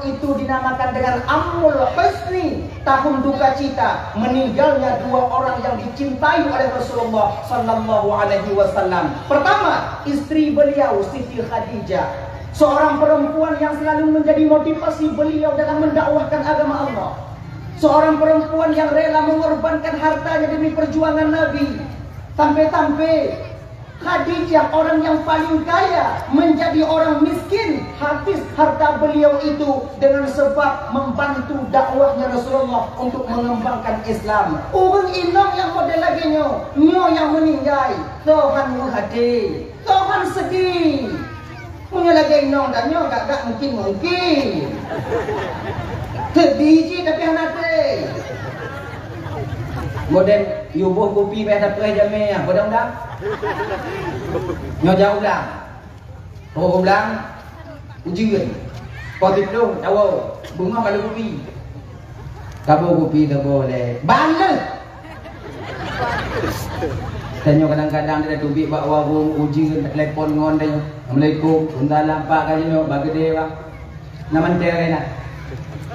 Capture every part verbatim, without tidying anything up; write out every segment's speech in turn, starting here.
Itu dinamakan dengan Amul Huzni, tahun duka cita, meninggalnya dua orang yang dicintai oleh Rasulullah sallallahu alaihi wasallam. Pertama, istri beliau Siti Khadijah, seorang perempuan yang selalu menjadi motivasi beliau dalam mendakwahkan agama Allah. Seorang perempuan yang rela mengorbankan hartanya demi perjuangan Nabi. Sampai-sampai Khadijah, orang yang paling kaya, menjadi orang miskin, habis harta beliau itu dengan sebab membantu dakwahnya Rasulullah untuk mengembangkan Islam. Ureuëng inong nyang model lagée nyoe, nyoe nyang meuninggai, Tuhan meuhadé, Tuhan sedih. Meunyoe lagée inong tanyoe, gak-gak mungkin-mungkin. Sedih cit tapi hana treb. Model yuboh kupi beh dapeuh jamé nyan, bodong dah. Nyoe jak u blang. Trok u blang, ujeuen. Poh siplôh, tawoe, beungoh ka lheueh kupi. Ka boh kupi, ka boh lé. Baleuh! Tanyoe kadang-kadang teubiet bak warong, ujeuen, telepon ngon tanyoe. Assalamualaikum. Waalaikumsalam, Pak, ka jinoe, bak keudè, Bang. Na mantong na.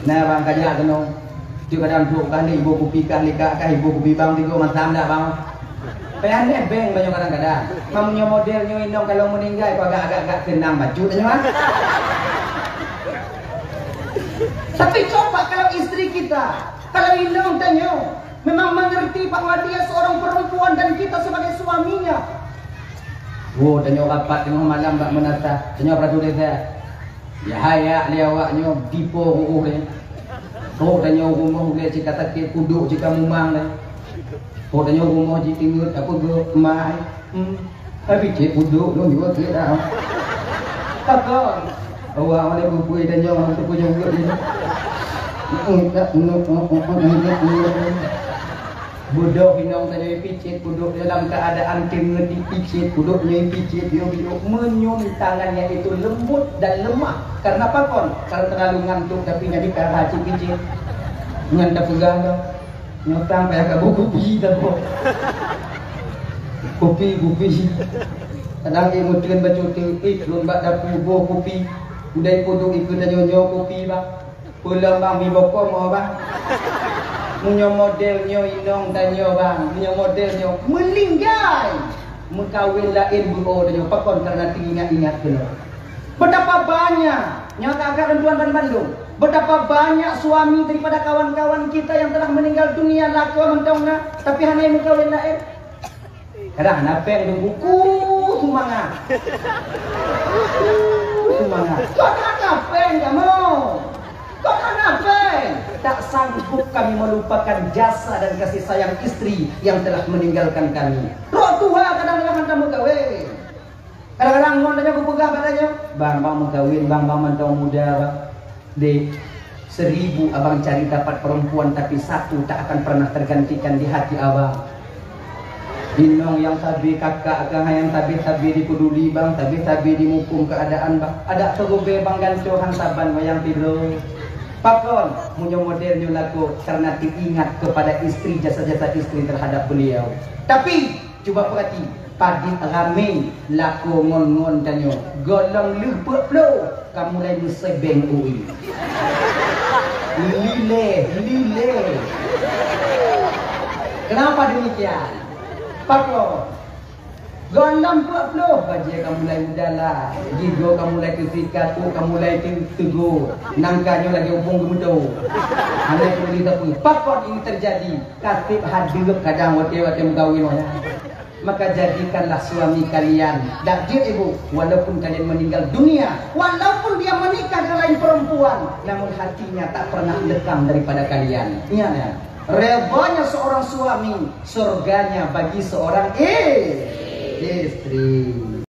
Na, Bang, ka jak keunoe. Tiep kadang trok kah lé, iboh kupi kah, lé kah kah, iboh kupi Bang, tiga macam dak, Bang. Payah neh beng tanyoe kadang-kadang. Meunyoe model nyoe inong kalau meuninggai, kok agak-agak keunang bacut tanyoe, ah. Tapi coba kalau istri kita, kalau inong tanyoe, memang mengerti bahwa dia seorang perempuan dan kita sebagai suaminya. Oh, tanyoe rapat teungoh malam bak meunasah. Tanyoe peuratoran desa. Ya, hai, ya, lé awak nyoe dipo ruoh nyoe. Trok tanyoe rumoh ulée cit ka sakét, pudok cit ka mumang nyoe. Trok tanyoe rumoh jiteungeut, apa geuh, mak, eh? Hmm. Tapi cit pudok lôn juga kira. Takon. Awak mana bubui dan nyoe untuk punya urut ni. Budoh inong tanyoe picit, pudok dalam keadaan teungeut dipicit, pudok nyoe picit, yo, yo, meunyoe tangannya itu lembut dan lemah. Karena pakon? Karena terlalu ngantuk, tapi nyadi kara cit picit. Nyan tapeugah dah. Nyotang payah ka boh kupi dah boh. Kupi, kupi. Kadang dia meuteun bacut, "Eh, lôn bak dapu boh kupi." Udah ipudok ikeu tanyoe nyoe kupi, bah. Peulom bang, mi bokong oh bang. Meunyoe model nyoe inong tanyoe bang, meunyoe model nyoe meuninggai, meukawen laén beuo tanyoe pakon karena teuingat-ingat keunoe. Betapa banyak, nyoe ka agak lôn tuan banmandum, betapa banyak suami daripada kawan-kawan kita yang telah meninggal dunia lakoe mantong na, tapi hana meukawen laén. Kadang hana péng dong buku sumanga. Sumanga. Kok hana péng kamoe? Kok hana péng? Tak sanggup kami melupakan jasa dan kasih sayang istri yang telah meninggalkan kami. Roh tuha kadang-kadang hana meugawe. Kadang-kadang ngon tanyoe geupeugah bak tanyoe, "Bang, bang meukawen, bang, bang mantong muda, bang." Dek, seribu abang cari dapat perempuan, tapi satu tak akan pernah tergantikan di hati abang. Inong nyang sabe kakak kah, nyang sabe-sabe dipeduli bang, sabe-sabe dimuphom keadaan bang. Adak teugube bang ganco han saban wayang tido. Pakon, meunyoe model nyoe lakoe karena teuingat kepada istri, jasa-jasa istri terhadap beliau. Tapi, cuba perhati, padit ramé lakoe ngon-ngon tanyoe. Gohlom lheueh peuet ploh, ka mulai meusebeng ui. Lileh, lileh. Kenapa demikian? Pakon? Gohlom peuet ploh, bajée ka mulai meudalah, gigoe ka mulai teusikat, ôk ka mulai teu-, teugok, nangka nyoe lagée ubong geumeudo. Hana peuduli sapeue. Pakon ini terjadi? Ka seb hadeup kadang watée-watée meukawen nyan. Maka jadikanlah suami kalian, dak jeuet ibu, walaupun kalian meninggal dunia, walaupun dia menikah dengan lain perempuan, namun hatinya tak pernah lekang daripada kalian. Ingat ya, redanya seorang suami, surganya bagi seorang i-, istri.